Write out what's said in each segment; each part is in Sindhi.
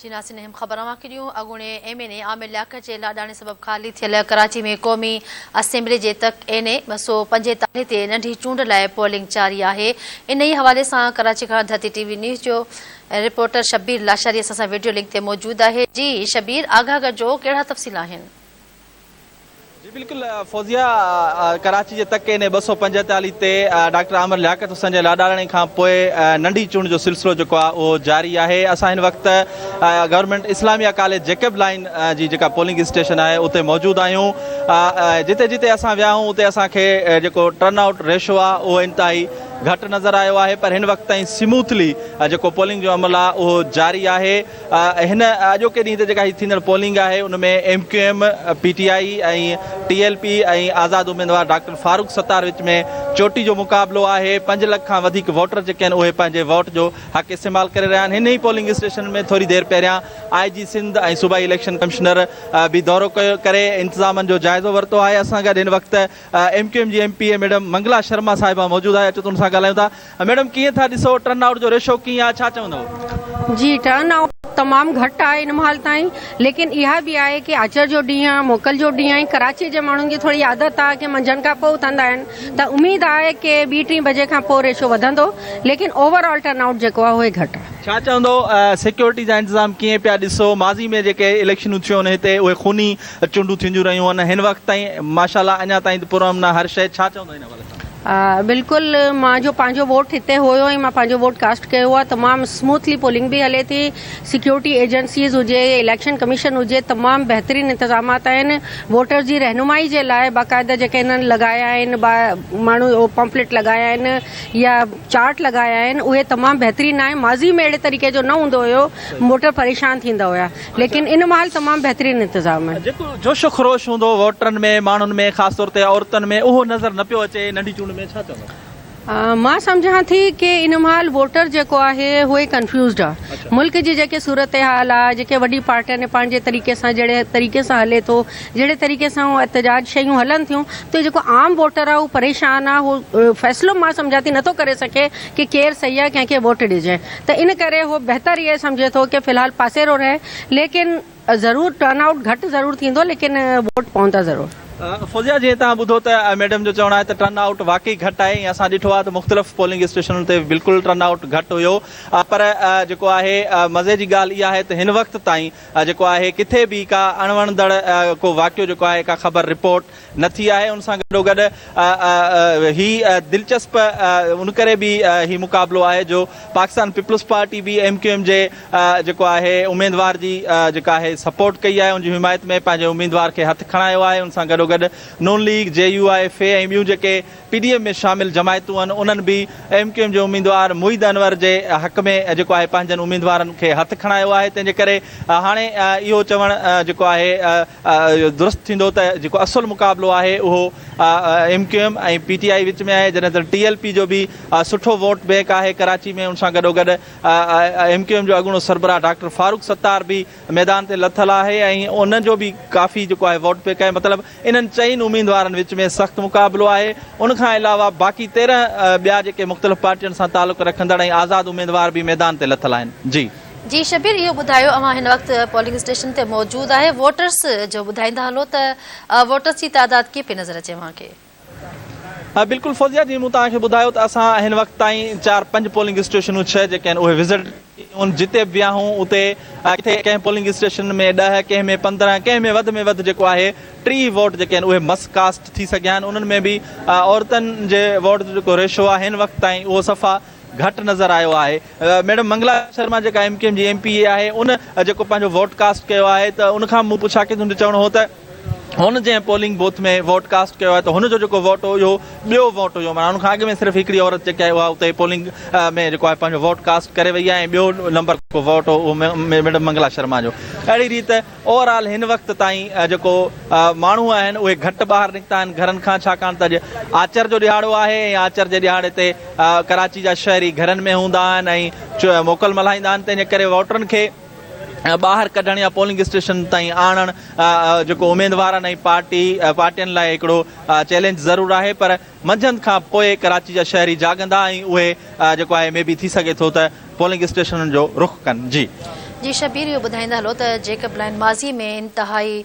جي ناظرين اهم خبر اوهان کي ڏيون اڳوڻي M N A Amir Liaquat جي لاڏاڻي سبب خالي ٿيل ڪراچي ۾ قومي اسيمبلي جي تڪ اين اي 245 تي ننڍي چونڊ لاء پولنگ جاري آهي انهي حوالي سان ڪراچي کان ڌرتي ٽي وي نيوز جو رپورٽر شبير لاشاري اسان سان ويڊيو لنڪ تي موجود آهي جي شبير آگاهه ڪجو ڪهڙا تفصيل آهن. جي بلڪل فوزيه ڪراچي جي تڪ اين اي 245 تي ڊاڪٽر عامر لياقت حسين جي لاڏاڻي کان پوء ننڍي چونڊ جو سلسلو جيڪو آهي اهو جاري آهي اسان هن وقت گورنمينٽ اسلاميه ڪاليج جيڪب لائين جي جيڪا پولنگ اسٽيشن آهي اتي موجود آهيون جتي جتي اسان ويا آهيون اتي اسان کي جيڪو ٽرن آئوٽ ريشو آهي اهو انتهائي گهٽ نظر آيو آهي پر هن وقت تائين سموٿلي جيڪو پولنگ جو عمل آهي اهو جاري آهي هن اڄوڪي ڏينهن تي جيڪا هي ٿيندڙ پولنگ آهي ان ۾ M Q M, P T I ۽ T L P ۽ آزاد اميدوار ڊاڪٽر فاروق ستار وچ ۾ چوٽي جو مقابلو آهي. پنج لک کان وڌيڪ ووٽر جيڪي آهن اهي پنهنجي ووٽ جو حق استعمال ڪري رهيا آهن. هن ئي پولنگ اسٽيشن ۾ ٿوري دير پهريان آء جي سنڌ ۽ صوبائي اليڪشن ڪمشنر به دورو ڪري انتظامن جو جائزو ورتو آهي. اسان گڏ هن وقت ايم ڪيو ايم جي M P A madam Mangla Sharma صاحبه موجود آهي اچو ته ان سان ڳالهايون ٿا. ميڊم ڪيئن ٿا ڏسو ٽرن آئوٽ جو ريشو ڪيئن آهي ڇا چوندؤ؟ جي ٽرن آئوٽ تمام گهٽ آهي هن مهل تائين ليڪن اها به آهي ڪي آچر جو ڏينهن آهي موڪل جو ڏينهن آهي ڪراچي جي ماڻهن جي ٿوري عادت آهي ڪي منجهند کان پوء اٿندا آهن ته اميد آهي ڪي ٻي ٽين بجي کان پوء ريشو وڌندو ليڪن اوور آل ٽرن آئوٽ جيڪو آهي اهي گهٽ آهي. ڇا چوندؤ سيڪيورٽي جا انتظام ڪيئن پيا ڏسو ماضي ۾ جيڪي اليڪشنون ٿيون آهن هتي اهي خوني چونڊون ٿينديون رهيون آهن هن وقت تائين ماشاء الله اڃا تائين ته پرامن آهي هر شيء ڇا چوندؤ ان حوالي سان؟ بلڪل مان جو پنهنجو ووٽ هتي هيو ۽ مان پنهنجو ووٽ ڪاسٽ ڪيو آهي تمام اسموٿلي پولنگ به هلي ٿي سيڪيورٽي ايجنسيز هجي اليڪشن ڪميشن هجي تمام بهترين انتظامات آهن ووٽرز جي رهنمائي جي لاء باقاعده جيڪي هنن لڳايا آهن ماڻهو پمفليٽ لڳايا آهن يا چارٽ لڳايا آهن اهي تمام بهترين آهن ماضي ۾ اهڙي طريقي جو نه هوندو هيو ووٽر پريشان ٿيندا هيا ليڪن ان مهل تمام بهترين انتظام آهن. جيڪو جوش و خروش هوندو هو ووٽرن ۾ ماڻهن ۾ خاص طور تي عورتن ۾ اهو نظر نه پيو اچي ننڍي چونڊ ۾ ڇا چوندؤ؟ مان سمجهان ٿي ڪي ان مهل ووٽر جيڪو آهي اهي ڪنفيوزڊ آ ملڪ جي جيڪي صورتحال آ جيڪي وڏي پارٽين پنهنجي طريقي سان جهڙي طريقي سان هلي ٿو جهڙي طريقي سان اهو احتجاج شيون هلن ٿيون ته جيڪو عام ووٽر آ اهو پريشان آ اهو فيصلو مان سمجهان ٿي نٿو ڪري سگهي ڪي ڪير صحيح آ ڪنهن کي ووٽ ڏجي ته ان ڪري هو بهتر اهي سمجهي ٿو ڪي في الحال پاسيرو رهي ليڪن ضرور ٽرن آئوٽ گهٽ ضرور ٿيندو ليڪن ووٽ پوندا ضرور. فوزيا جيئن توهان ٻڌو ته ميڊم جو چوڻ آهي ته ٽرن آئوٽ واقعي گهٽ آهي ۽ اسان ڏٺو آهي ته مختلف پولنگ اسٽيشنن تي بلڪل ٽرن آئوٽ گهٽ هيو پر جيڪو آهي مزي جي ڳالهه اها آهي ته هن وقت تائين جيڪو آهي ڪٿي به ڪا اڻوڻندڙ ڪو واقعو جيڪو آهي ڪا خبر رپورٽ نه ٿي آهي ان سان گڏوگڏ هي دلچسپ ان ڪري به هي مقابلو آهي جو پاڪستان پيپلز پارٽي به ايم ڪيو ايم جي جيڪو آهي اميدوار جي جيڪا آهي سپورٽ ڪئي آهي ان جي حمايت ۾ پنهنجي اميدوار کي هٿ کڻايو آهي ان سان گڏوگڏ نون ليگ جي يو آء ايف اي ۽ ٻيون جيڪي پي ڊي ايم ۾ شامل جماعتون آهن انهن به ايم ڪيو ايم جي اميدوار معيد انور جي حق ۾ جيڪو آهي پنهنجن اميدوارن کي هٿ کڻايو آهي تنهن جي ڪري هاڻي اهو چوڻ جيڪو آهي درست ٿيندو ته جيڪو اصل مقابلو آهي اهو M Q M ۽ P T I وچ ۾ آهي جڏهن ته ٽي ايل پي جو به سٺو ووٽ بينڪ آهي ڪراچي ۾ ان سان گڏوگڏ ايم ڪيو ايم جو اڳوڻو سربراهه ڊاڪٽر فاروق ستار به ميدان تي لٿل آهي ۽ ان جو به ڪافي جيڪو آهي ووٽ بينڪ آهي مطلب انهن چئن اميدوارن وچ ۾ سخت مقابلو آهي ان کان علاوه باقي 13 ٻيا جيڪي مختلف پارٽين سان تعلق رکندڙ ۽ آزاد اميدوار به ميدان تي لٿل آهن جي. جي شبير اهو ٻڌايو اوهان هن وقت پولنگ اسٽيشن تي موجود آهي ووٽرس جو ٻڌائيندا هلو ته ووٽرس جي تعداد ڪيئن پئي نظر اچي اوهان کي. بلڪل فوزيه جيئن مون توهان کي ٻڌايو ته اسان هن وقت تائين چار پنج پولنگ اسٽيشنون ڇهه جيڪي آهن اهي وزٽ ڪيون جتي به ويا آهيون اتي ڪٿي ڪنهن پولنگ اسٽيشن ۾ 10 ڪنهن ۾ 15 ڪنهن ۾ وڌ ۾ وڌ جيڪو آهي 30 ووٽ جيڪي آهن اهي مس ڪاسٽ ٿي سگهيا آهن انهن ۾ به عورتن جي ووٽ جو جيڪو ريشو آهي هن وقت تائين اهو صفا گهٽ نظر آيو آهي ميڊم منگلا شرما جيڪا ايم ڪيو ايم جي ايم پي اي آهي ان جيڪو پنهنجو ووٽ ڪاسٽ ڪيو آهي ته ان کان مون پڇا ڪئي ته ان جو چوڻ هو ته هن جنهن پولنگ بوٿ ۾ ووٽ ڪاسٽ ڪيو آهي ته هن جو جيڪو ووٽ هو اهو ٻيو ووٽ هيو معنيٰ ان کان اڳ ۾ صرف هڪڙي عورت جيڪا آهي اها اتي پولنگ ۾ جيڪو آهي پنهنجو ووٽ ڪاسٽ ڪري وئي آهي ۽ ٻيو نمبر جيڪو ووٽ هو اهو ميڊم منگلا شرما جو اهڙي ريت اوور آل هن وقت تائين جيڪو ماڻهو آهن اهي گهٽ ٻاهر نڪتا آهن گهرن کان ڇاڪاڻ ته اڄ آچر جو ڏهاڙو آهي ۽ آچر جي ڏهاڙي تي ڪراچي جا شهري گهرن ۾ هوندا آهن ۽ موڪل ملهائيندا آهن تنهن جي ڪري ووٽرن کي ٻاهر ڪڍڻ يا پولنگ اسٽيشن تائين آڻڻ جيڪو اميدوارن ۽ پارٽي پارٽين لاء هڪڙو چئلينج ضرور آهي پر منجهند کان پوء ڪراچي جا شهري جاڳندا ۽ اهي جيڪو آهي مي بي ٿي سگهي ٿو ته پولنگ اسٽيشنن جو رخ ڪن جي. جي شبير اهو ٻڌائيندا هلو ته جيڪب لائين ماضي ۾ انتهائي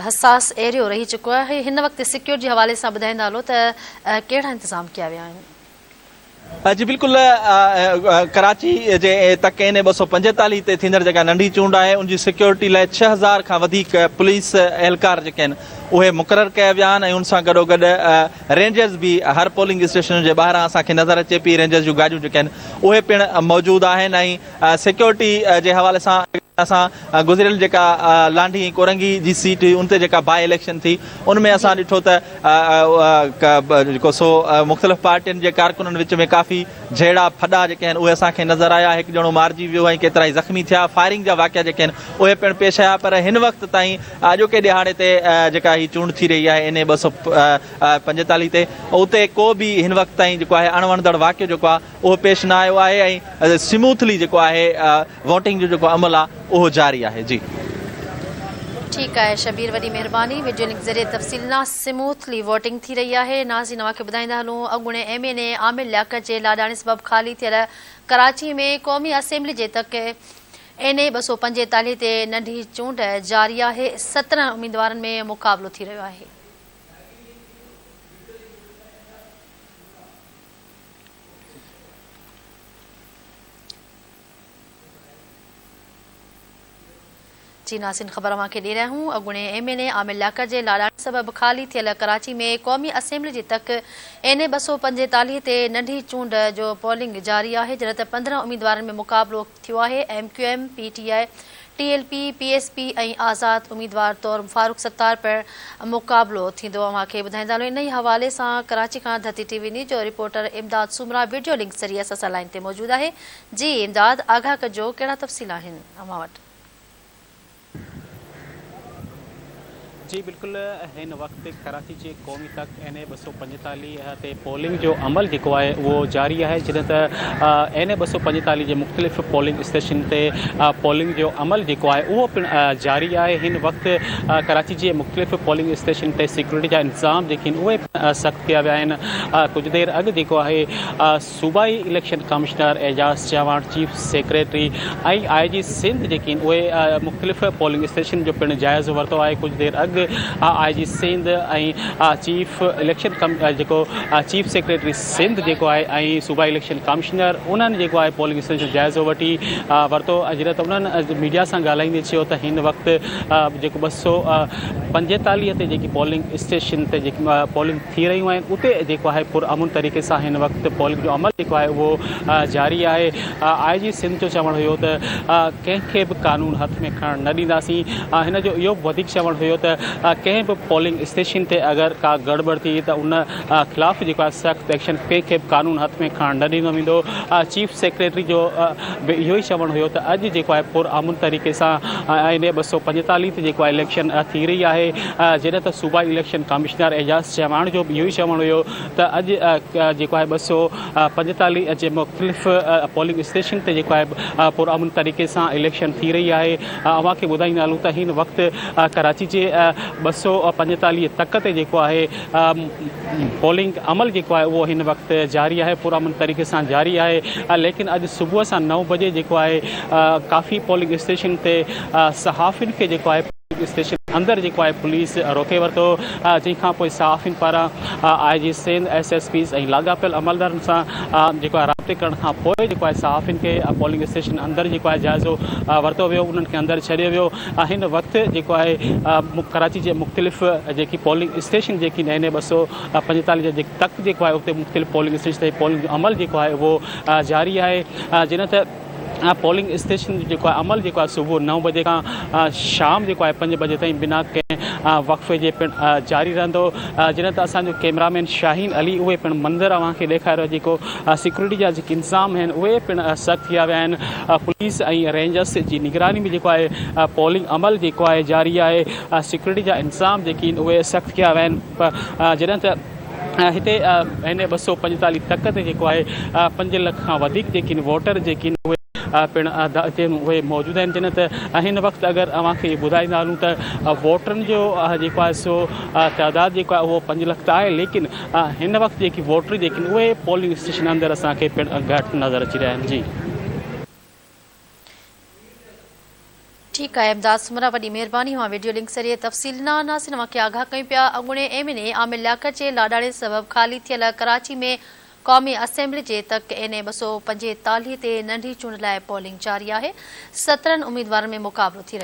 حساس ايريو رهي چڪو آهي هن وقت سيڪيورٽي جي حوالي سان ٻڌائيندا هلو ته ڪهڙا انتظام ڪيا ويا آهن. جي بلڪل ڪراچي جي تڪ اين اي 245 تي ٿيندڙ جيڪا ننڍي چونڊ آهي ان جي سيڪيورٽي لاء 6000 کان وڌيڪ پوليس اهلڪار جيڪي آهن اهي مقرر ڪيا ويا آهن ۽ ان سان گڏوگڏ رينجرز به هر پولنگ اسٽيشن جي ٻاهران اسان کي نظر اچي پئي رينجرز جون گاڏيون جيڪي آهن اهي پڻ موجود آهن ۽ سيڪيورٽي جي حوالي سان اسان گذريل جيڪا لانڍي ۽ ڪورنگي جي سيٽ هئي ان تي جيڪا باء اليڪشن ٿي ان ۾ اسان ڏٺو ته جيڪو سو مختلف پارٽين جي ڪارڪنن وچ ۾ ڪافي جهيڙا ڦڏا جيڪي آهن اهي اسان کي نظر آيا هڪ ڄڻو مارجي ويو ۽ ڪيترائي زخمي ٿيا فائرنگ جا واقعا جيڪي آهن اهي پڻ پيش آيا پر هن وقت تائين اڄوڪي ڏهاڙي تي جيڪا هي چونڊ ٿي رهي آهي اين اي 245 تي اتي ڪو به هن وقت تائين جيڪو آهي اڻوڻندڙ واقعو جيڪو آهي اهو پيش نه آيو آهي ۽ سموٿلي جيڪو آهي ووٽنگ جو جيڪو عمل آهي اهو جاري آهي جي. ٺيڪ آهي شبير وڏي مهرباني وڊيو لنڪ ذريعي تفصيل ڏنا سموٿلي ووٽنگ ٿي رهي آهي ناظرين اوهان کي ٻڌائيندا هلون اڳوڻي ايم اين اي عامر لياقت جي لاڏاڻي سبب خالي ٿيل ڪراچي ۾ قومي اسيمبلي جي تڪ اين اي 245 تي ننڍي چونڊ جاري آهي 17 اميدوارن ۾ مقابلو ٿي رهيو آهي. جي ناظرين خبر اوهان کي ڏئي رهيا آهيون اڳوڻي M N A Amir Liaquat جي لاڏاڻي سبب خالي ٿيل ڪراچي ۾ قومي اسيمبلي جي تڪ اين اي 245 تي ننڍي چونڊ جو پولنگ جاري آهي جڏهن ته 15 اميدوارن ۾ مقابلو ٿيو آهي M Q M P T I T L P, P S P ۽ آزاد اميدوار طور فاروق ستار پڻ مقابلو ٿيندو. اوهان کي ٻڌائيندا هلون انهي حوالي سان ڪراچي کان ڌرتي ٽي وي نيوز جو رپورٽر امداد سومرا وڊيو لنڪ ذريعي اسان سان لائين تي موجود آهي جي امداد آگاهه ڪجو ڪهڙا تفصيل آهن اوهان وٽ. جي بلڪل هن وقت ڪراچي جي قومي تڪ اين اي 245 تي پولنگ جو عمل جيڪو آهي اهو جاري آهي جڏهن ته اين اي 245 جي مختلف پولنگ اسٽيشن تي پولنگ جو عمل جيڪو آهي اهو پڻ جاري آهي هن وقت ڪراچي جي مختلف پولنگ اسٽيشن تي سيڪيورٽي جا انتظام جيڪي آهن اهي پڻ سخت ڪيا ويا آهن ڪجهه دير اڳ جيڪو آهي صوبائي election commissioner Ejaz Chavan, chief secretary ۽ I G Sindh جيڪي آهن اهي مختلف پولنگ اسٽيشن جو پڻ جائزو ورتو آهي ڪجهه دير اڳ I G Sindh ۽ chief election جيڪو چيف سيڪريٽري سنڌ جيڪو آهي ۽ صوبائي اليڪشن ڪمشنر انهن جيڪو آهي پولنگ اسٽيشن جو جائزو وٺي ورتو جڏهن ته انهن ميڊيا سان ڳالهائيندي چيو ته هن وقت جيڪو 245 تي جيڪي پولنگ اسٽيشن تي جيڪي پولنگ ٿي رهيون آهن اتي جيڪو آهي پر امن طريقي سان هن وقت پولنگ جو عمل جيڪو آهي اهو جاري آهي آء جي سنڌ جو چوڻ هيو ته ڪنهن کي به قانون هٿ ۾ کڻڻ نه ڏينداسين هن جو اهو به وڌيڪ چوڻ هيو ته ڪنهن به پولنگ اسٽيشن تي اگر ڪا گڙٻڙ ٿي ته ان خلاف جيڪو آهي سخت ايڪشن ڪنهن کي به قانون هٿ ۾ کڻڻ نه ڏنو ويندو چيف سيڪريٽري جو به اهو ئي چوڻ هيو ته اڄ جيڪو آهي پر امن طريقي سان اين اي 245 تي جيڪو آهي اليڪشن ٿي رهي آهي جڏهن ته صوبائي اليڪشن ڪمشنر اعجاز چهواڻ جو به اهو ئي چوڻ هيو ته اڄ جيڪو آهي 245 جي مختلف پولنگ اسٽيشن تي جيڪو آهي پرامن طريقي سان اليڪشن ٿي رهي آهي اوهان کي ٻڌائيندا هلون ته هن وقت ڪراچي جي 245 تڪ تي جيڪو آهي پولنگ عمل جيڪو آهي اهو هن وقت جاري آهي پرامن طريقي سان جاري آهي ليڪن اڄ صبح سان 9 بجي جيڪو آهي ڪافي پولنگ اسٽيشن تي صحافين کي جيڪو آهي اسٽيشن اندر جيڪو آهي پوليس روڪي ورتو جنهن کان پوء صحافين پاران I G Sindh, S S Ps ۽ لاڳاپيل عملدارن سان جيڪو آهي رابطي ڪرڻ کان پوء جيڪو آهي صحافين کي پولنگ اسٽيشن اندر جيڪو آهي جائزو ورتو ويو انهن کي اندر ڇڏيو ويو هن وقت جيڪو آهي ڪراچي جي مختلف جيڪي پولنگ اسٽيشن جيڪي اين اي 245 جا جيڪي تڪ جيڪو آهي اتي مختلف پولنگ اسٽيشن تي پولنگ جو عمل جيڪو آهي اهو جاري آهي جڏهن ته پولنگ اسٽيشن جو جيڪو آهي عمل جيڪو آهي صبح 9 بجي کان شام جيڪو آهي 5 بجي تائين بنا ڪنهن وقفي جي پڻ جاري رهندو جڏهن ته اسان جو ڪيمرا مين شاهين علي اهي پڻ منظر اوهان کي ڏيکاريو جيڪو سيڪيورٽي جا جيڪي انتظام آهن اهي پڻ سخت ٿيا ويا آهن پوليس ۽ رينجرس جي نگراني ۾ جيڪو آهي پولنگ عمل جيڪو آهي جاري آهي سيڪيورٽي جا انتظام جيڪي آهن اهي سخت ڪيا ويا آهن جڏهن ته هتي اين اي 245 تڪ تي جيڪو آهي 5 لک کان وڌيڪ جيڪي آهن ووٽر جيڪي آهن اهي پڻ اهي موجود آهن جڏهن ته هن وقت اگر اوهان کي ٻڌائيندا هلون ته ووٽرن جو جيڪو آهي سو تعداد جيڪو آهي اهو 5 لک ته آهي ليڪن هن وقت جيڪي ووٽر جيڪي آهن اهي پولنگ اسٽيشن اندر اسان کي پڻ گهٽ نظر اچي رهيا آهن جي. ٺيڪ آهي امداد سومرا وڏي مهرباني اوهان ويڊيو لنڪ ذريعي تفصيل ڏنا ناظرين اوهان کي آگاهه ڪيون پيا اڳوڻي ايم اين اي عامر لياقت جي لاڏاڻي سبب خالي ٿيل ڪراچي ۾ قومي اسيمبلي جي تڪ اين اي 245 تي ننڍي چونڊ لاء پولنگ جاري آهي 17 اميدوارن ۾ مقابلو ٿي رهيو.